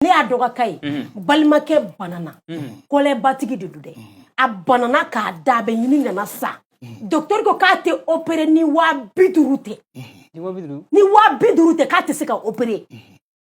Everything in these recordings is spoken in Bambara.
Ne y'a dɔgɔ ka ye, balimakɛ banana, kɔlɛbatigi de don dɛ. A banana k'a da, a bɛ ɲini nana sa. Docteur ko k'a tɛ opérer ni 50 000 tɛ. Ni 50 000. Ni 50 000 tɛ, k'a tɛ se ka opérer.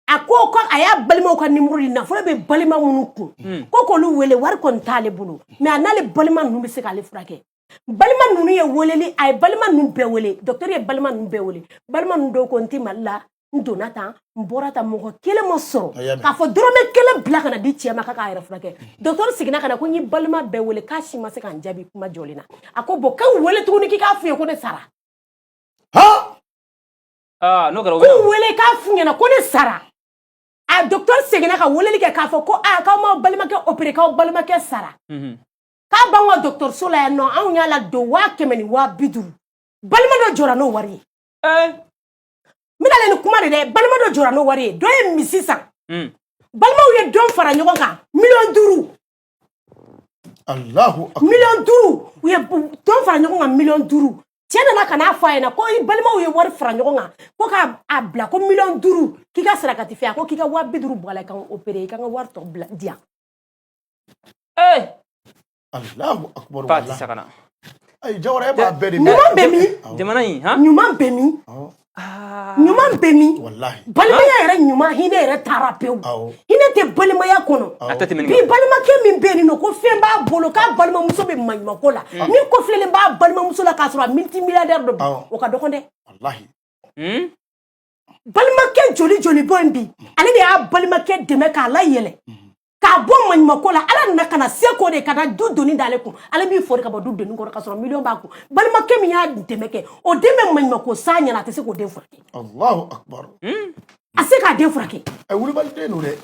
A ko ko a y'a balimaw ka numéro di, nafolo bɛ balima minnu kun, ko k'olu wele. Wari kɔni t'ale bolo, mais a n'ale balima ninnu bɛ se k'ale furakɛ. Balima ninnu ye weleli, a ye balima ninnu bɛɛ wele. Docteur ye balima ninnu bɛɛ wele. Balima ninnu dɔw ko n tɛ Mali la, n donna tan, n bɔra tan. Mɔgɔ kelen ma sɔrɔ A y'a mɛn. k'a fɔ dɔrɔmɛ kelen bila ka na di cɛ ma k'a k'a yɛrɛ furakɛ. Docteur seginna ka na ko n ye balima bɛɛ wele, k'a si ma se ka n jaabi kuma jɔlen na. A ko bon, k'an wele tuguni, k'i k'a f'u ye ko ne sara. Han. Aa, n'o kɛra, o bɛ K'u wele k'a f'u ɲɛna ko ne sara. A docteur seginna ka weleli kɛ k'a fɔ ko aa, k'aw m'aw balimakɛ opéré, k'aw balimakɛ sara, k'a b'anw ka dɔgɔtɔrɔso la yan nɔ, anw y'a ladon 150 000. Balima dɔ jɔra n'o wari ye. N bɛna ni kuma de dɛ. Balima dɔ jɔra n'o wari ye, dɔ ye misi san. Balimaw ye dɔn fara ɲɔgɔn kan, miliyɔn 5. Allahu akbar. Miliyɔn 5, u ye dɔn fara ɲɔgɔn kan, miliyɔn 5. Cɛ nana ka n'a fɔ a ɲɛna ko i balimaw ye wari fara ɲɔgɔn kan ko k'a a bila ko miliyɔn 5, k'i ka sarakati fɛ. A ko k'i ka 50 000 bɔ a la, i ka n opéré, i ka n ka wari tɔ bila di yan. Allahu akbar. Ba tɛ Wallahi. sa ka na. Ayi, Jawara, e b'a bɛɛ de. Ɲuman bɛ min? Jamana in han. Ɲuman bɛ min? Awɔ. Ɲuman bɛ min? Wallahi. Balimaya yɛrɛ ɲuman, hinɛ yɛrɛ taara pewu. Hinɛ tɛ balimaya kɔnɔ. A tɛ tɛmɛ nin Bi kan. balimakɛ min bɛ yen nɔ ko fɛn b'a bolo, k'a balimamuso bɛ maɲumanko la, ni kɔfilen b'a balimamuso la k'a sɔrɔ a multimilliardaire dɔ bi, o ka dɔgɔn dɛ. Wallahi. Balimakɛ joli joli bɔ yen bi, ale de y'a balimakɛ dɛmɛ k'a layɛlɛ k'a bɔ maɲumanko la. Ala nana ka na se k'o de ka na du doni d'ale kun, ale b'i fori ka bɔ du doni kɔrɔ k'a sɔrɔ miliyɔn b'a kun. Balimakɛ min y'a dɛmɛ kɛ, o den bɛ maɲumanko sa ɲɛna, a tɛ se k'o den furakɛ. Allahu akbar. A se k'a den furakɛ. Ɛ, wulibali den don dɛ.